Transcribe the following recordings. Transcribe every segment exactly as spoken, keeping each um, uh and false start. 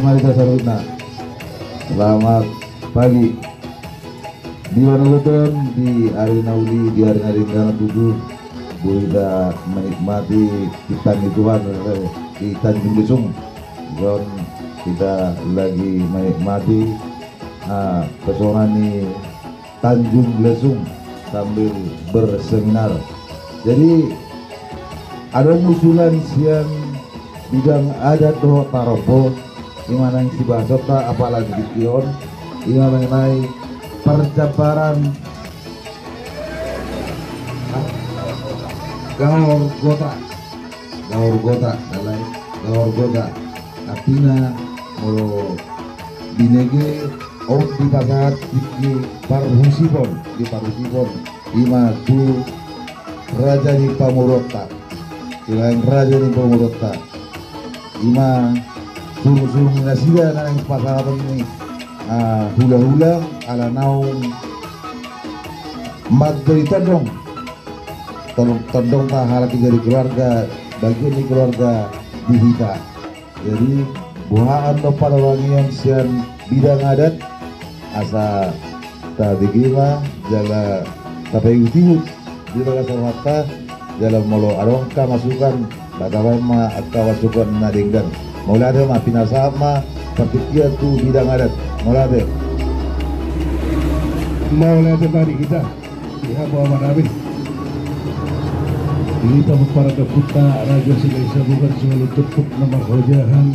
Mari kita saluhutna. Selamat pagi. Di mana pun, di ari na uli, di ari na denggan tutu, boi hita menikmati ciptaan ni Tuhan, eh, di Tanjung Lesung. Dison hita lagi menikmati, ah, pesona ni Tanjung Lesung sambil berseminar. Jadi, adong usulan sian bidang adat dohot tarombo, i ma naeng sibahasonta apalagi di tingki on, i ma mengenai percamparan gaor gota. Gaor gota, alai gaor gota. Artina, molo binege on dipasahat di parhusipon, di parhusipon, i ma tu raja ni pamoruonta, tu laeng raja ni pamoruonta. I ma surung-surung ni nasida na naeng pasahaton ni, ah, hula-hula ala naung mandok tondong. Tondong, tondong ta halak i jadi keluarga, bagian ni keluarga di hita. Jadi, boha do pandohanna sian bidang adat, asa tabege ma, jala tapaihut-ihut di bagasan rohanta, jala molo adong angka masukan, tabaen ma angka masukan na denggan. Mauliate ma, pinasahat ma partingkian tu bidang adat. Mauliate. Mauliate ma di hita. Di hamu amanami. Di hita pomparan ni ompunta Raja Silahisabungan, sumoloi turpuk na marhajahan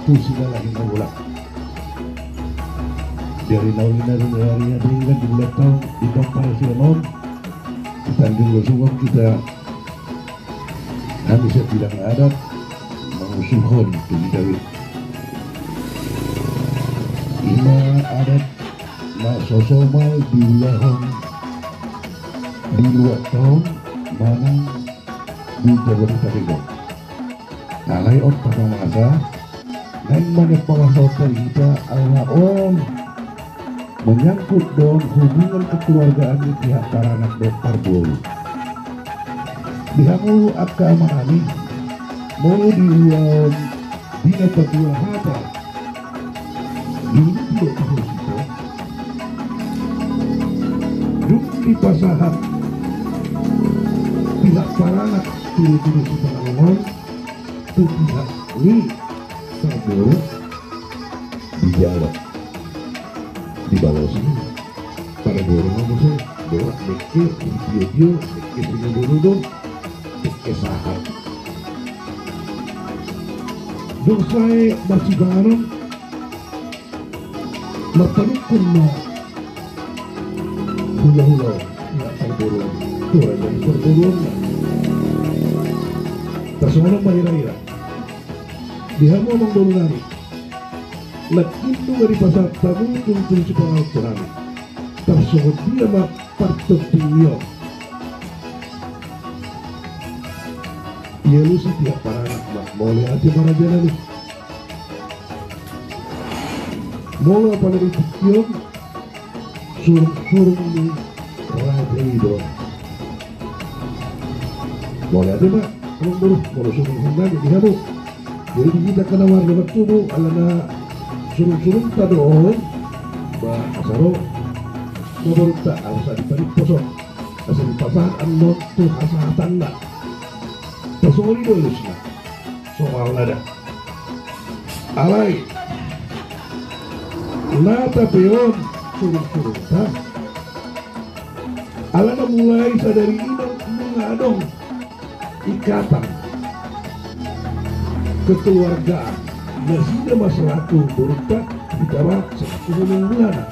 tu Silalahi Nabolak. Di ari na uli, na ari na denggan, di bulan taon, di pomparan sian on, di Tanjung Lesung on hita, hami sian bidang adat mangusulhon tu hita be. I ma adat na so somal diulahon di luat taon manang di Jabodetabek on. Alai on tapamasa, naeng ma nian pamasaonta di hita, ala on menyangkut dohot hubungan kekeluargaan ni pihak paranak dohot parboru. Di hamu angka amanami, molo di ulaon di na patua hata, di ulaon di na patua hata, dung dipasahat pihak paranak tu tudu sipanganon, tu pihak ni parboru dijalo, dibalosi. Parboru ma muse, dohot dengke sitio-tio, dengke sinudunudu, dengke sahat. Dung sae marsipanganon, marpanungkun ma hula-hula on, ia parboru on, tu raja ni parboru on ma. Tarsongon on ma hira-hira. Di hamu amangboru nami, nangkin nunga dipasahat hamu tulang-tulang sipanganon tu hami, tarsongon dia ma partondion ni on? Dialusi pihak paranak ma, mauliate ma raja nami. Molo apala di tingki on, surung-surung ni raja i do. Mauliate ma amangboru, molo surung-surung nami di hamu. Jadi di hita angka na marga martubu, alana surung-surungta do on, ba asa ro namborunta, asa diparimpos on, asa dipasahat annon tu hasahatanna. Tarsongon i do alusna. Somalna da. Alai na tape on surung-surungta, alana mulai sadari i nunga adong ikatan kekeluargaan nasida ma selaku borunta, hita ma selaku hulahulana.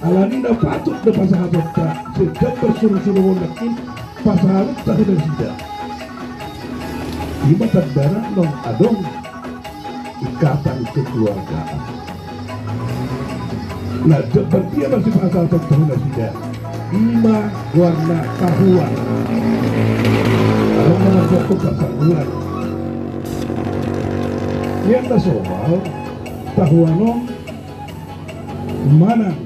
Alani na patut do pasahatonta sian jambar surung-surung on nangkin pasahatonta tu nasida. I ma tandana naung adong ikatan kekeluargaan. Na jambar dia ma sipasahatonta tu nasida, i ma goarna tahuan. Adong ma na goarna tarsanggulan. Nian na somal, tahuan on manang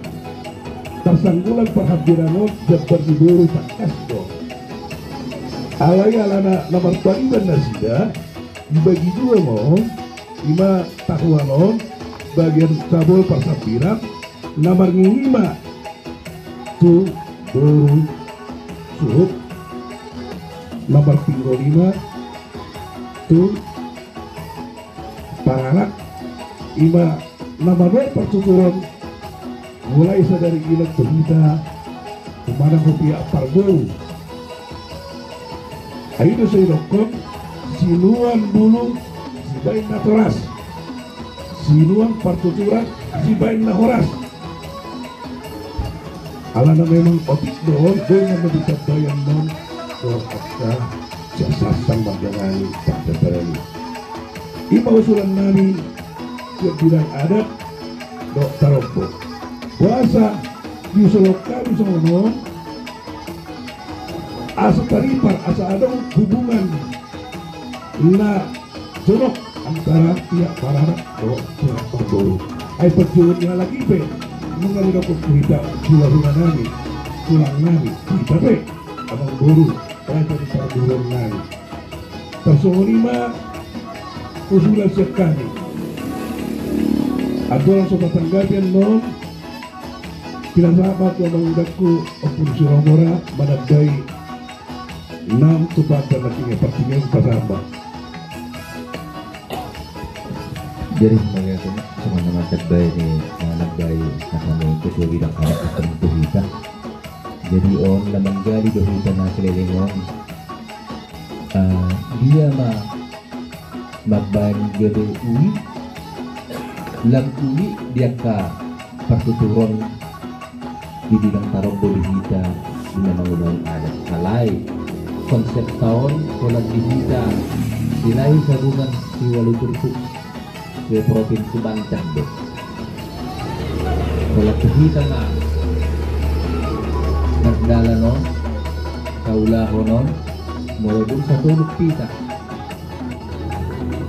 tarsanggulan parhambirang on jambar ni boru tangkas do. Alai alana na marpariban nasida, dibagi dua ma on, i ma tahuan on, Bagian cabul parsapira na marngingi ma tu boru suhut, na marpinggan i ma tu paranak, i ma na manuai partuturon mulai sadari ilat tu hita manang tu pihak parboru. Ai do sai dokkon, sinuan bulu sibaen na toras, sinuan partuturan sibaen na horas. Alana memang otik do on, do na bisa baen non do angka sian sassang manjangani parteperan i. I ma usulan nami, tiap bidang adat dohot tarombo. Boasa diusulhon hami songon on? Asa taripar, asa adong hubungan na jonok antara pihak paranak dohot pihak parboru. Ai parjolo ni halak i pe nunga didokkon tu hita, tu hulahula nami, tulang nami, tu hita pe amangboru, raja ni parboruon nami. Tarsongon i ma usulan sian hami. Andorang so tatanggapi annon, pinasahat ma tu amangudangku Ompu ni Siromora manambai nang tu pata na tinggal partinggal pasahat ma. Jadi sebagai aku sama-sama manambai ni, manambai na hami ketua bidang adat na hami tu hita. Jadi on na manggali do hita na saleleng on. Ah, dia ma mambaen gabe uli, lam uli di angka partuturon di bidang tarombo di hita di na mangulahon adat. Alai konsep ta on holan di hita, silahi sabungan siualu turpuk, se provinsi Banten do. Holan tu hita ma mardalan on, taulahon on, molo dung satoluk hita.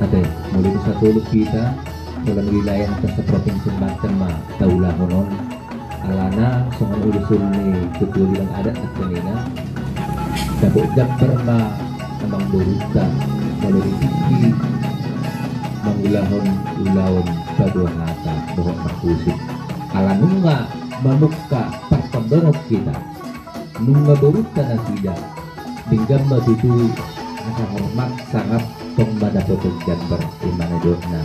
Ate, molo dung satoluk hita, holan wilayah ta se provinsi Banten ma taulahon on. Alana songon usul ni ketua bidang adat nangkiningan, dapot jambar ma amangborunta molo di tingki mangulahon ulaon paduahatan dohot marhusip. Ala nunga mamungka partondongon hita, nunga borunta nasida, denggan ma tutu asa hormat sangap tong madapothon jambar, i ma na didokna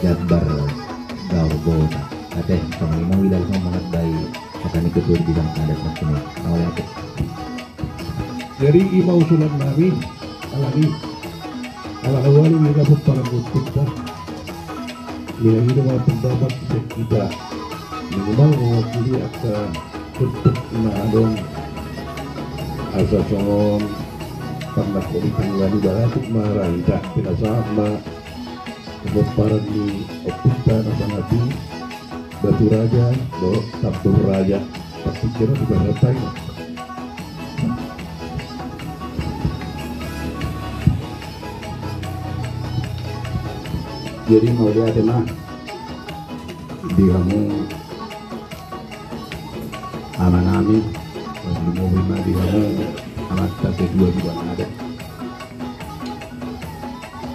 jambar gaor gota. Ate, songon i ma huida songon manat bai hata ni ketua bidang adat nangkiningan. Mauliate. Jadi i ma usulan nami, alani, ala na ualu ni na pomparan ni ompunta. Mina i do ma pendapat sian hita. Minimal mewakili angka turpuk na adong. Asa songon pernah kami tanggali baratuk ma ra hita, pinasahat ma pomparan ni ompunta na sangap i, Batu Raja dohot Tambun Raja. Tapi kira di bahasa Thailand. Jadi mauliate ma di hamu amanami, mauliate ma di hamu amanta ketua bidang adat.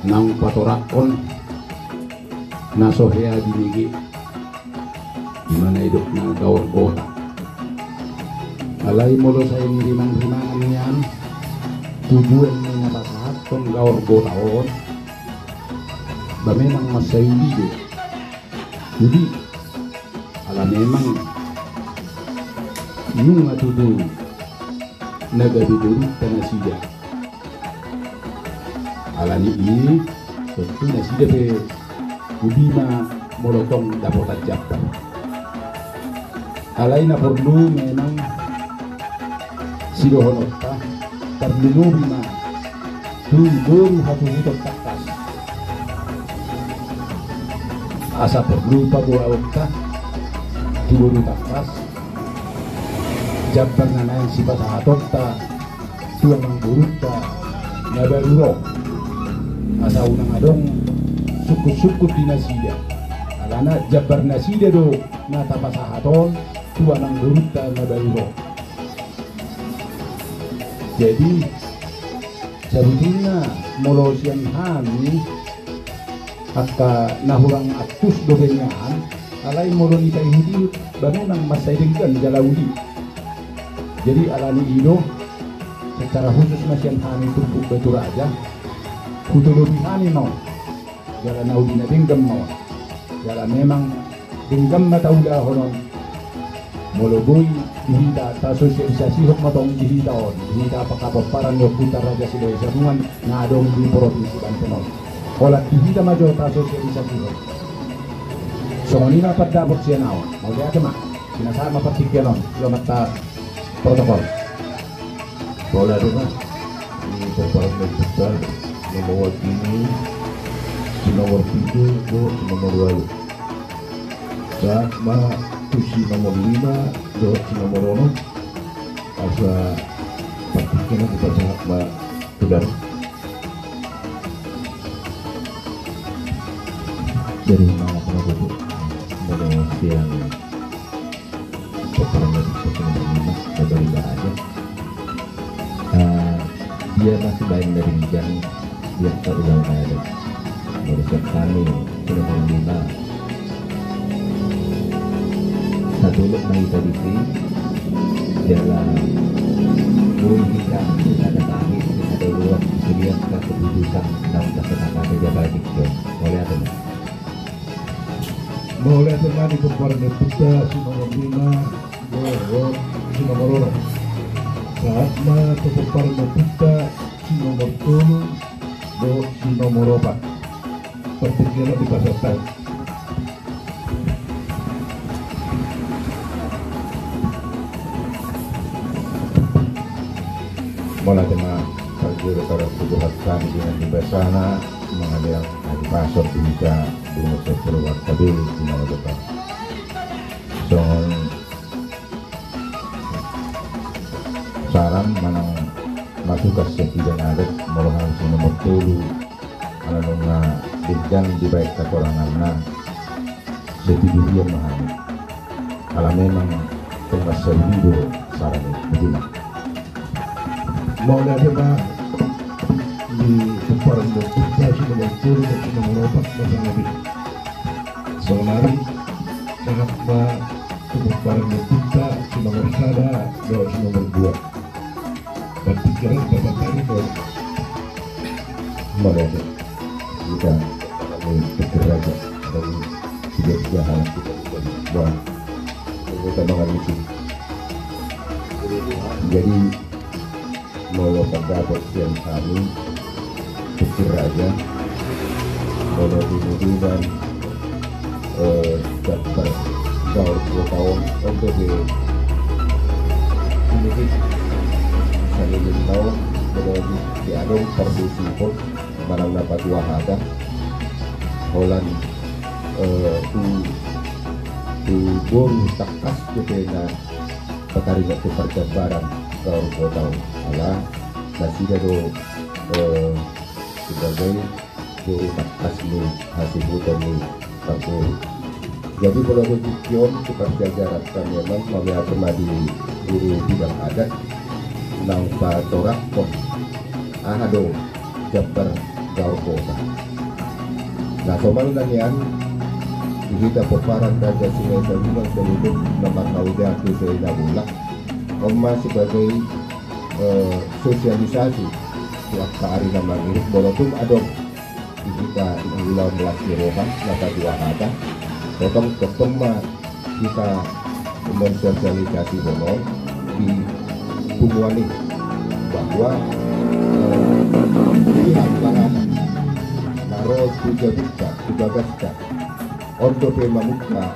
Naung patoranghon na so hea binege, di mana didokna gaor gota. Alai molo sai ni rimang-rimangan nian, tujuan ni na pasahathon gaor gota on, ba memang mansai uli do. Uli, ala memang nunga tutu na gabe borunta nasida. Alani i, tontu nasida pe uli ma molo tong dapotan jambar. Alai na porlu memang sidohononta, tarlumobi ma tu boru hatuhuton tangkas. Asa porlu paboaonta tu boru tangkas jambar na naeng sipasahatonta tu amangborunta na baru ro. Asa unang adong sungkun-sungkun di nasida. Alana jambar nasida do na tapasahathon tu amangborunta na baru ro. Jadi, sabutulna molo sian hami, Angka na hurang antusias dope nian, alai molo dipaihut-ihut, ba memang mansai denggan jala uli. Jadi alani i do, secara khusus ma sian hami turpuk Batu Raja, hutolopi hami ma on. Jala na uli na denggan ma on. Jala memang denggan ma taulahon on. Molo boi di hita tasosialisasihon ma tong di hita on, di hita angka pomparan ni ompunta Raja Silahi Sanuan na adong di Provinsi Banten on. Holan di hita ma jo tasosialisasihon. Songon i ma pandapot sian ahu. Mauliate ma. Pinasahat ma partingkian on tu amanta protokol. Pola do ma di pomparan ni ompunta na mewakili si nomor pitu dohot si nomor ualu. Sahat ma tu si nomor lima dohot si nomor onom. Asa partingkian on dipasahat ma tu damang. Jadi mangat ma tutu molo sian pomparan ni ompunta si nomor lima, na bari bahagia. Ah, dia masih baen dari ujang, dia tak ulang ada. Molo sian hami si nomor lima. Satolop ma hita disi, jala boi hita, hita datangi, hita duluan, suliat angka keputusan, naung tasepakati jala diktion. Mauliate ma. Mauliate ma di pomparan ni ompunta si nomor lima dohot si nomor onom. Sahat ma tu pomparan ni ompunta si nomor tolu dohot si nomor opat. Partingkian on dipasahat. Mauliate ma parjolo, tarlumobi hami di na di basana, mangalean hadipason di hita, di masa perubahan kabeli di nama Jepang. Songon saran manang masukan sian hita na adat, molo hami si nomor tolu, ala nunga denggan dibaen hakoranganna, setuju hian ma hami. Ala memang tong mansai uli do saran i, betul ma. Mauliate ma di pomparan ni ompunta si nomor tolu dohot si nomor opat, masa nabi. Saonari, sahat ma tu pomparan ni ompunta si nomor sada dohot si nomor dua. Partingkian on dipasahat tu. Mauliate. Hita, kami pikir raja. Kami tidak, tidak halak kita, kita. Wah. Ini kita makan di sini. Jadi, molo pandapot sian hami, pikir raja, molo di nududan, eh, daftar gaor kota on, on do di, ini di, saleleng taon, molo di, di adong parhusipon, manang na patua hata, holan, eh, tu, tu boru tangkas dope na pataringot tu parjambaran gaor kota on. Ala nasida do, eh, sebagai boru tangkas ni hasuhuton ni parboru. Jadi molo di tingki on tu parsiajaran hami memang mauliate ma di guru bidang adat naung patoranghon aha do jambar gaor kota. Na somalna nian di hita pomparan Raja Silahi Sanuan saluhut na manghatai tu sai na bolak. On ma sebagai, eh, sosialisasi tu angka ari na mangihut, molo tung adong di hita na ulaon las ni roha, na patua hata, tongtong, tongtong ma hita mensosialisasihon on di punguan i, bahwa, eh, pihak larangan na ro tu jabunta, tu bagasta, on dope mamungka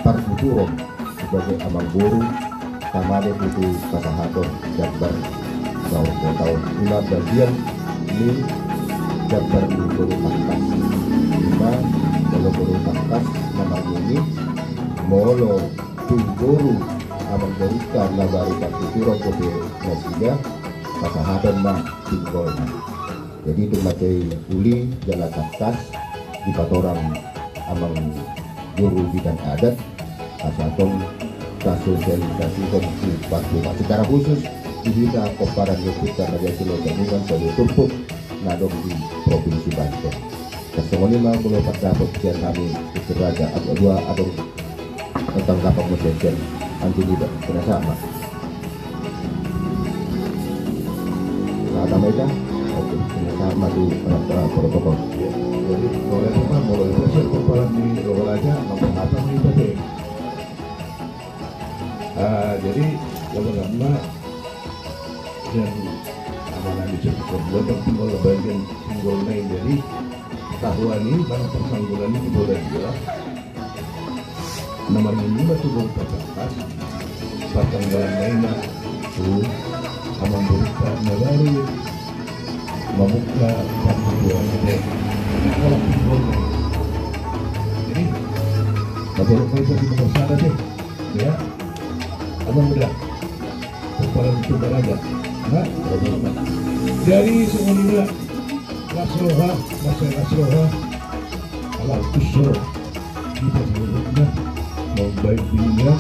partuturon sebagai amangboru, tama do tutu pasahaton jambar gaor kota on. Ima bagian ni jambar ni boru tangkas. Ima molo boru tangkas na marnini, molo tu boru amangborunta na baru partuturon dope nasida, pasahaton ma pinggolna. Jadi tung mansai uli jala tangkas dipatorang amangboru bidang adat, asa tong tasosialisasihon tu parpunguan, secara khusus di hita pomparan ni ompunta Raja Silahi Sanuan saluhut turpuk na adong di Provinsi Banten. Songon i ma molo pandapot sian hami, Gusti Raja, adong dua, adong tanggapan muse sian anti niba, pinasahat ma. Sahat ma hita. Oke, pinasahat ma tu anak, eh, protokol. Jadi, molo itu ma, molo itu sian pomparan ni Roha Raja, mamboan hata ma hita pe. Ah, jadi, lama-lama dan amanami seputar dua, dan tinggal bagian tinggal lain. Jadi, tahu ani, mana persanggulan ini boleh juga. Nama ini mah tu baru terbatas. Persanggulan lain mah tu amang berita nagari. Membuka satu dua ini deh. Kalau tinggal lain. Jadi, kalau main satu nomor sana deh. Ya. Abang udah. Kepala itu baraja. Nah, jadi semuanya las roha, masa las roha. Ala kusro. Kita seluruhnya membaik dirinya.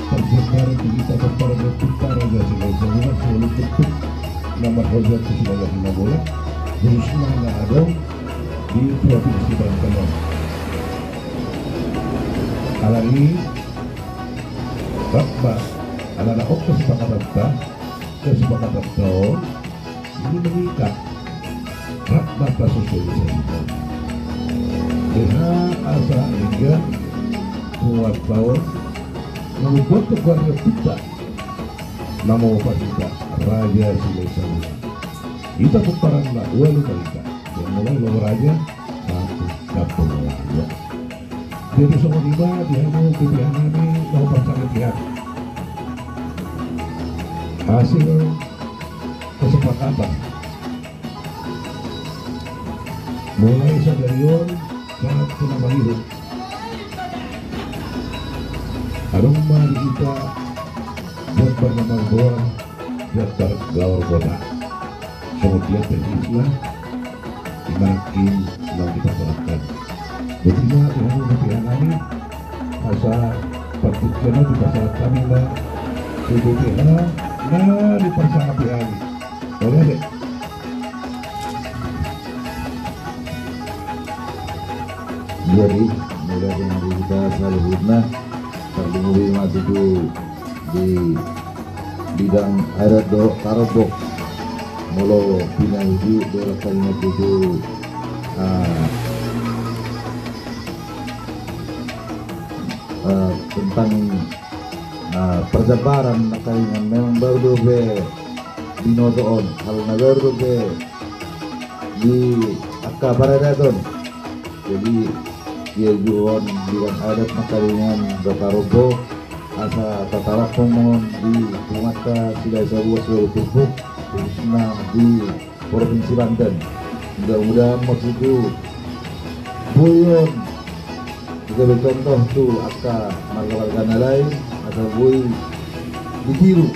Tersebar di kita kepala dan kita raja segala semua selalu betul. Nama hoja itu sudah lagi bola. Terus mana ada di provinsi Banten. Alani rap ma, alana on kesepakatan ta, kesepakatan ta on, ini mengikat. Rap ma ta sosialisasi. Deha asa inggan penguat taon, namun buat keluarga kita, nama opa kita, Raja Silahisabungan. Kita pomparan na ualu ma hita. Yang mulai lo raja, satu, satu raja. Jadi songon i ma di hamu kebihanami na hupasahat hami. Hasil kesepakatan mulai sadari on sahat tu na marihut. Adong ma di hita buat bernama Goar Jabar Gaor Kota. Songon dia teknisna, di mana kim yang kita serahkan. Betina di hamu kebihanami, asa partingkian on dipasahat hami ma tu B P H na dipasahat hami. Boleh deh. Jadi, mulai dengan di hita saluhutna, tarlumobi ma tutu di bidang adat dohot tarombo. Molo pinasahat dohot tadi na tutu, ah, eh, tentang, eh, perjabaran na karingan memang baru dope binoto on, hal na baru dope di angka paradaton. Jadi, diajuhon di bidang adat na karingan dohot tarombo, asa tatarap on di punguanta Silahisabungan siualu turpuk, khususna di Provinsi Banten. Mudah-mudahan ma tutu boi on gabe contoh tu angka marga-marga na lain, asa boi ditiru,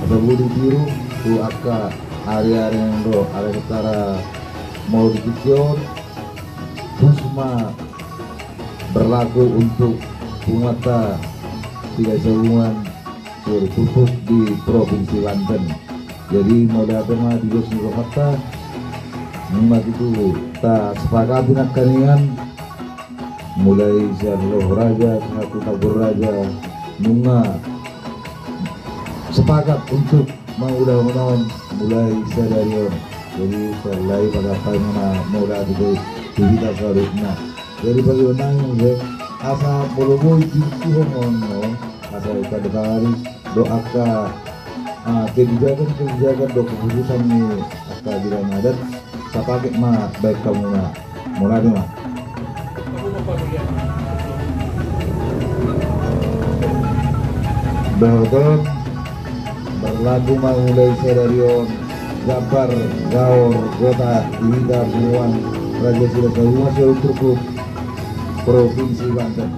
asa boi ditiru tu angka ari-ari na ro, ari secara molo di tingki on, terus ma berlaku untuk punguanta Silahisabungan siualu turpuk di Provinsi Banten. Jadi, mauliate ma di dos ni rohanta, nunga tutu tasepakati nangkaningan, mulai sian Roha Raja sahat tu Tambun Raja, nunga sepakat untuk mangulahon on mulai sadari on. Jadi, selain pada apa yang mana mauliate di hita saluhutna. Jadi, bagi nang, asa molo boi di tu hon on, asa hita dekari do angka, ah, kebijakan-kebijakan do keputusan ni angka bidang adat, sapaket ma baen hamuna. Mauliate ma. Dohot on, berlaku ma mulai sadari on Jabar Gaor Kota di hita punguan Raja Silahisabungan siualu turpuk Provinsi Banten.